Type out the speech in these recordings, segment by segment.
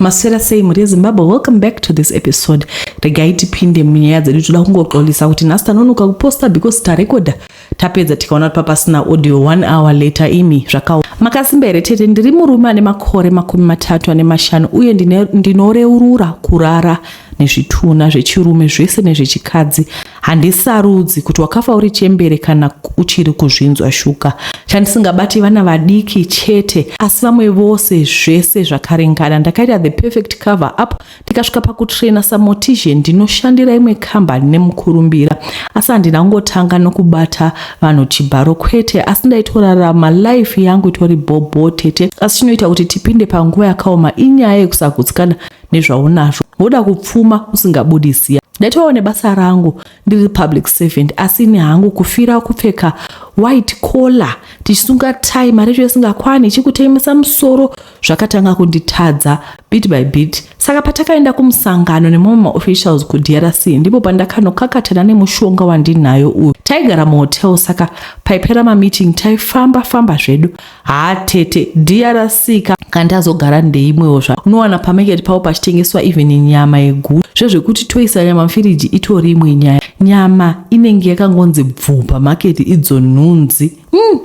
Maswera sei mhuri yeZimbabwe, welcome back to this episode. Regai tipinde munyaya dzedu. Toda kungoxolisa kuti nhasi tanonoka kuposta because tarekoda tapedza tikaona kuti papasina audio one hour later. Imi zvakaoma. Makasimba here tete? Ndiri murume ane makore 35 uye ndinoreurura kurara nezvitunha zvechirume zvese nezvechikadzi. Handisarudzi kuti wakafa uri chembere kana uchiri kuzvinzwa shuka. Chandisingabati vana vadiki chete, asi vamwe vose zvese zvakaringana. Ndakaita the perfect cover up ndikasvika pakutraina samortician. Ndinoshandira imwe kambani nemukurumbira, asi handina kungotanga nokubata vanhu chibharo, kwete, asi ndaitorarama life yangu itori bhobho tete. Asi chinoita kuti tipinde panguva yakaoma inyaya yekusagutsikana nezvaunazvo, woda kupfuma usingabudisi. Ndaitovawo nebasa rangu ndiri public servant, asi ini hangu kufira kupfeka white collar, tichisunga tai, mari yacho isingakwani, ichikutemesa musoro. Zvakatanga kunditadza bit by bit. Saka patakaenda kumusangano nemamwe maofficials kuDRC, ndipo pandakanokakatana nemushonga wandinayo uyu. Taigara muhotel, saka paipera mameeting taifamba famba zvedu. Haa tete, DRC ka kandazogara ndeimwewo zva. Unowana pamarket pavo pachitengeswa even nyama yeguru, zvezvekuti toisa nyama mufiriji itori imwe nyaya. Nyama inenge yakangonzi bvu pamaketi, idzo nhunzi.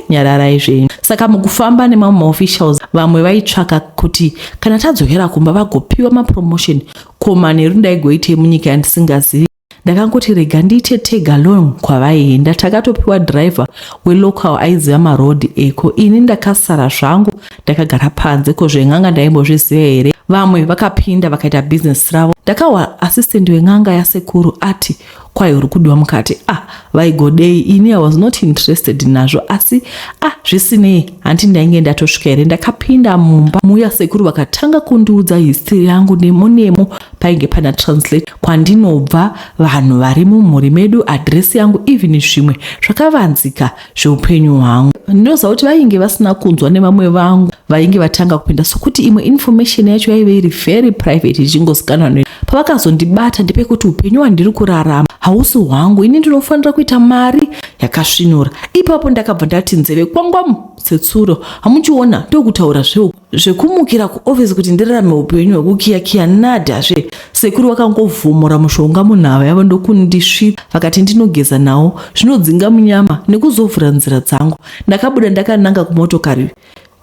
Nyararai zvenyu. Saka mukufamba nemamwe maofficials, vamwe vaitsvaka kuti kana tadzokera kumba vagopiwa mapromotion. Ko manheru ndaigoitei munyika yandisingazivi? Ndakangoti rega ndiite tag along kwavaienda. Takatopiwa driver welocal aiziva marodhi eko. Ini ndakasara zvangu ndakagara panze. Ko zven'anga ndaimbozviziva here? Vamwe vakapinda vakaita bhizinesi ravo. Ndakahwa assistant wen'anga yasekuru ati kwai uri kudiwa mukati. Ah, vaigodei? Ini I was not interested nazvo, asi ah, zvisinei, hanti ndainge ndatosvika here? Ndakapinda mumba muya, sekuru vakatanga kundiudza history yangu nemo nemo. Painge pana translate, kwandinobva, vanhu vari mumhuri medu, adhiresi yangu, even zvimwe zvakavanzika zveupenyu hwangu. Ndinoziva kuti vainge vasina kunzwa nevamwe vangu vainge vatanga kupinda, sokuti imwe information yacho yaive iri very private, ichingozikanwa. Pavakazondibata ndepekuti upenyu hwandiri kurarama hausi hwangu, ini ndinofanira kuita mari yakasvinura. Ipapo ndakabva ndati nzeve kwangwamu setsuro. Hamuchiona, ndokutaura zvekumukira kuofisi kuti ndirarame upenyu hwekukiyakiya nadhazve. Sekuru vakangovhomora mushonga munhava yavo ndokundisvira, vakati ndinogeza nawo zvinodzinga munyama nekuzovhura nzira dzangu. Ndakabuda ndakananga kumotokari.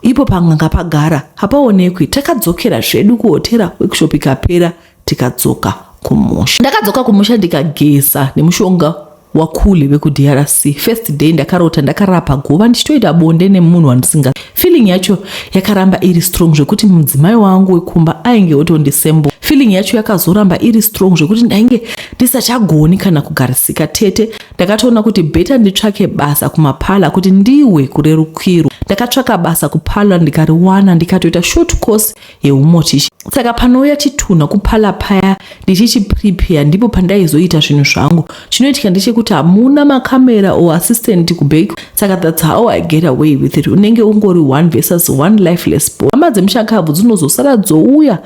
Ipo panganga pagara hapaonekwi. Takadzokera zvedu kuhotera, workshop ikapera, tikadzoka kumusha. Ndakadzoka kumusha ndikageza nemushonga wakule vekuDRC. First day ndakarota ndakarapa guva ndichitoita bonde nemunhu wandisinga. Feeling yacho yakaramba iri strong zvekuti mudzimai wangu wekumba ainge otondisembo. Feeling yacho yakazoramba iri strong zvekuti ndainge ndisachagoni kana kugarisika tete. Ndakatoona kuti better nditsvake basa kumaparlour kuti ndiwe kurerukirwa. Ndakatsvaka basa kuparlour ndikariwana, ndikatoita short course yeumortician. Saka panouya chitunha kuparlour paya ndichichiprepare, ndipo pandaizoita zvinhu zvangu. Chinoitika ndechekuti hamuna makamera or assistant kuback, saka that's how I get away with it. Unenge ungori one versus one lifeless body. Hama dzemushakabvu dzinozosara dzouya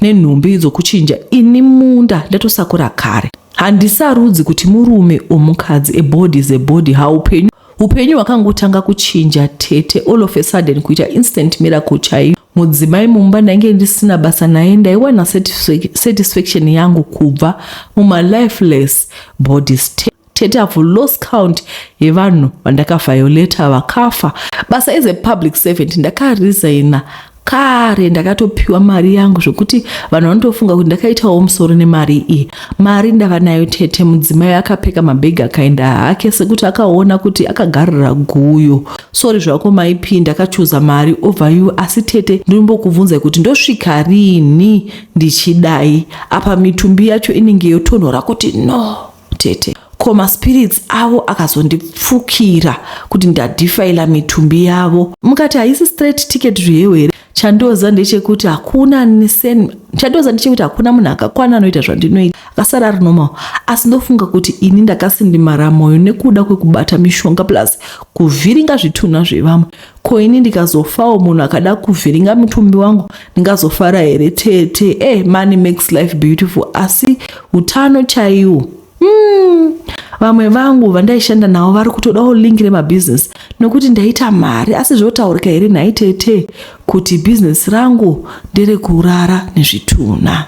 nenhumbi dzokuchinja, ini munda ndatosakura kare. Handisarudzi kuti murume omukadzi, a body is a body. Haupenyu upenyu hwakangotanga kuchinja tete, all of a sudden, kuita instant miracle chaiyo. Mudzimai mumba ndainge ndisina basa naye, ndaiwana satisfaction yangu kubva mumalifeless bodies. Tete, have lost count yevanhu vandakavhiolata vakafa. Basa as a public servant ndakaresigna kare, ndakatopiwa mari yangu zvokuti vanhu vanotofunga kuti ndakaitawo musoro nemari iyi. Mari ndava nayo tete. Mudzimai akapfeka mabhegi akaenda hake sekuti akaona kuti akagarira guyo. Sorry zvako maipi, ndakachuza mari over you. Asi tete, ndinombokubvunzai kuti ndosvika rini ndichidai? Apa mitumbi yacho inenge yotonhora kuti no tete. Ko maspirits avo akazondipfukira kuti ndadhifaila mitumbi yavo, mukati haisi straight ticket zvihewo here? Chandoza ndechekuti hakuna nisen, chandoza ndechekuti hakuna munhu akakwana anoita zvandinoita akasara ari normal. Asi ndofunga kuti ini ndakasindimara mwoyo nekuda kwekubata mishonga plus kuvhiringa zvitunha zvevamwe. Ko ini ndikazofawo, munhu akada kuvhiringa mutumbi wangu, ndingazofara here tete? Money makes life beautiful, asi utano chaiwo. Vamwe vangu vandaishanda navo vari kutodawo link remabhizinesi nokuti ndaita mari asi zvotaurika here nhai tete kuti bhizinesi rangu nderekurara nezvitunha?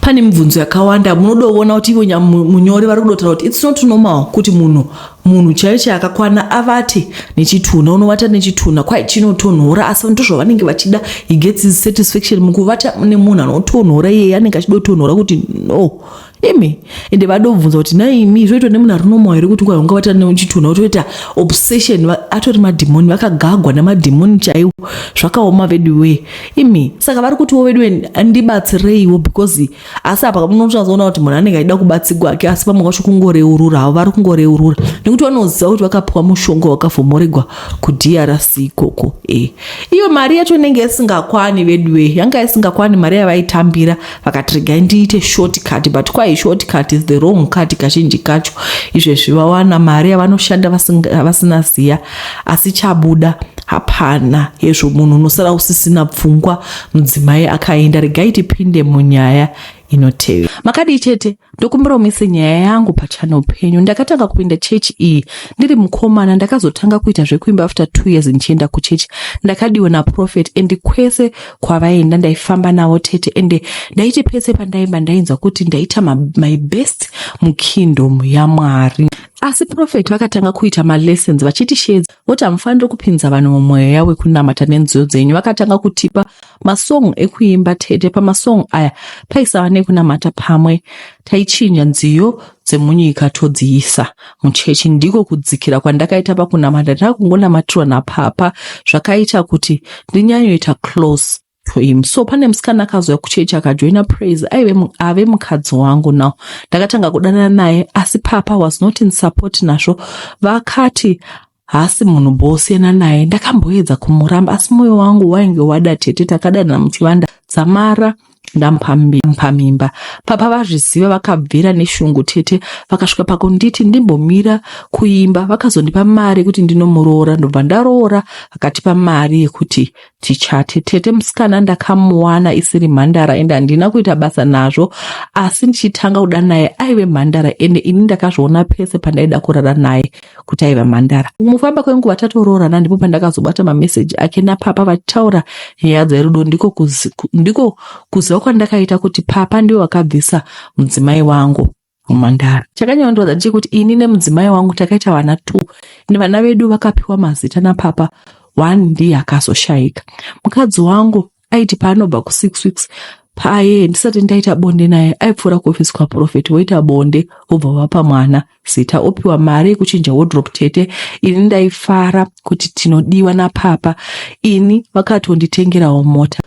Pane mibvunzo yakawanda munodoona kuti ivo munyori vari kudotaura kuti it's not normal kuti munhu munhu chaiyo chaiyo akakwana avate nechitunha. Unovata nechitunha kwai chinotonhora, asi ndozvavanenge vachida. He gets his satisfaction mukuvata nemunhu anotonhora. Iyeye anenge achidotonhora kuti no imi. Ende vadobvunza kuti naimi zvoitwa nemunhu ari normal here kuti kwai ungavata nechitunha? Utoita obsession, atori madhimoni, vakagagwa nemadhimoni chaiwo. Zvakaoma veduwe imi. Saka vari kutiwo veduwe ndibatsireiwo because asi apa munotozoona kuti munhu anenge achida kubatsigwa ake, asi pamwe kwacho kungoreurura havo. Vari kungoreurura nekuti vanoziva kuti vakapiwa mushonga wakavhomoregwa kuDRC ikoko. Iyo mari yacho inenge isingakwani veduwe, yanga isingakwani mari yavaitambira. Vakati regai ndiite shortcut, but kwai shortcut is the wrong cut kazhinji kacho. Izvezvi vawana mari yavanoshanda vasina ziya, asi chabuda hapana. Hezvo, munhu unosara usisina pfungwa, mudzimai akaenda. Regai tipinde munyaya inotevera. Makadii chete? Ndokumbira umise nyaya yangu pachannel penyu. Ndakatanga kupinda chechi iyi ndiri mukomana. Ndakazotanga kuita zvekuimba after 2 years ndichienda kuchechi. Ndakadiwa naprophet and kwese kwavaenda ndaifamba navo tete. Ende ndaiti pese pandaimba ndainzwa kuti ndaita my best mukingdom yaMwari. Asi prophet vakatanga kuita malessons vachitishedza voti hamufaniri kupinza vanhu mumweya wekunamata nenziyo dzenyu. Vakatanga kutipa masong ekuimba tete. Pamasong aya paisava nekunamata, pamwe taichinja nziyo dzemunyika todziisa muchechi. Ndiko kudzikira kwandakaita pakunamata. Ndakungonamatirwa napapa, zvakaita kuti ndinyanyoita close to him. So pane musikana akazouya kuchechi akajoina praise, aive ave mukadzi wangu now. Ndakatanga kudanana naye, asi papa was not in support nazvo. Vakati haasi munhu bosiyana naye. Ndakamboedza kumuramba, asi mwoyo wangu wainge wada tete. Takadanana muchivanda dzamara ndamupa mimba. Papa vazviziva, vakabvira neshungu tete. Vakasvika pakunditi ndimbomira kuimba. Vakazondipa mari yekuti ndinomuroora, ndobva ndaroora. Vakatipa mari yekuti tichate tete. Musikana ndakamuwana isiri mhandara, ende handina kuita basa nazvo, asi ndichitanga kuda naye aive mhandara. Ende ini ndakazviona pese pandaida kurara naye kuti aiva mhandara. Mufamba kwenguva tatoroorana, ndipo pandakazobata mameseji ake napapa vachitaura nyaya dzerudo. Ndiko kuziva kwandakaita kuti papa ndivo vakabvisa mudzimai wangu mumhandara. Chakanyanyondirwadza ndechekuti ini nemudzimai wangu takaita vana two, ende vana vedu vakapiwa mazita napapa. One ndiye akazoshayika. Mukadzi wangu aiti paanobva ku6 weeks paye, ndisati ndaita bonde naye, aipfuura kuofisi kwaprophet, woita bonde, wobva vapa mwana zita, opiwa mari yekuchinja wardrobe tete. Ini ndaifara kuti tinodiwa napapa. Ini vakatonditengerawo mota.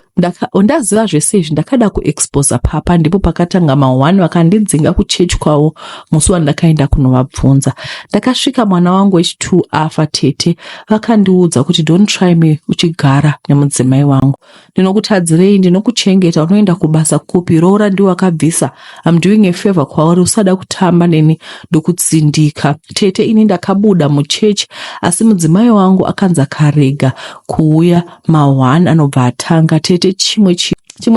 Ndaziva zvese izvi, ndakada kuexposa papa. Ndipo pakatanga ma1, vakandidzinga kuchechi kwavo musi wandakaenda kunovabvunza. Ndakasvika mwana wangu wechi2 afa tete. Vakandiudza kuti, "Don't try me uchigara nemudzimai wangu. Ndinokutadzirei? Ndinokuchengeta. Unoenda kubasa kupi? Roora ndiwo akabvisa. I'm doing a favor kwauri. Usada kutamba neni, ndokutsindika." Tete, ini ndakabuda muchechi, asi mudzimai wangu akanzi akarega kuuya ma1 anobva atanga tete. Chimwe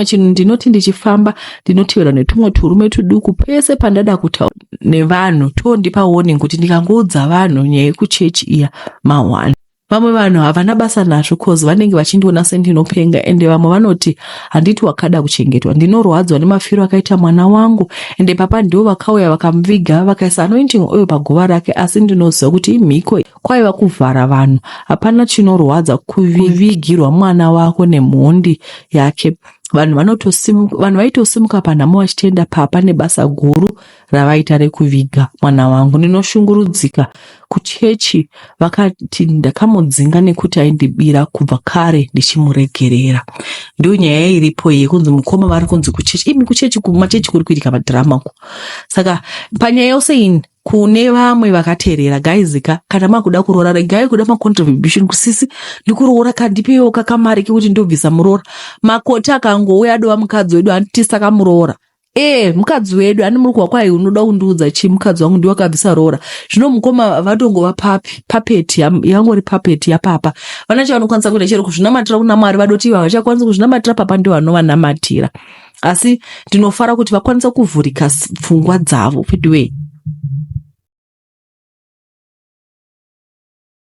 chinhu, ndinoti ndichifamba ndinoteverwa netumwe turume tuduku. Pese pandada kutaura nevanhu tondipa warning kuti ndikangoudza vanhu nyaya yekuchechi iya, ma1. Vamwe vanhu havana basa nazvo cause vanenge vachindiona sendinopenga, ende vamwe vanoti handiti wakada kuchengetwa. Ndinorwadzwa nemafiro akaita mwana wangu, ende papa ndivo vakauya vakamuviga, vakaisa anointing oil paguva rake, asi ndinoziva kuti imhiko, kwaiva kuvhara vanhu. Hapana chinorwadza kuvigirwa mwana wako nemhondi yake. Vanhu vaitosimuka panhamo vachitenda papa nebasa guru ravaita rekuviga mwana wangu. Ndinoshungurudzika. Kuchechi vakati ndakamudzinga nekuti aindibira kubva kare ndichimuregerera. Ndiyo nyaya iripo iyi yekunzi mukoma vari kunzi kuchechi. Imi, kuchechi, kumachechi kuri kuitika madhirama uko. Saka panyaya yose iyi, kune vamwe vakateerera, guys ka, kana makuda kuroora, regai kuda macontribution kusisi. Ndikuroora kandipewo kakamari kekuti ndobvisa muroora. Makoti akangouya adova mukadzi wedu, handiti sakamuroora e mukadzi wedu ani muri kuwa kwai unoda kundiudza chii? Mukadzi wangu ndiwo akabvisa roora. Zvino mukoma vatongova papi puppet, yangori puppet yapapa. Vana chavanokwanisa kuita chero kuzvinamatira kuna Mwari, vadoti ivo havachakwanisi kuzvinamatira, papa ndivo vanovanamatira. Asi ndinofara kuti vakwanisa kuvhurika pfungwa dzavo. Veduwe,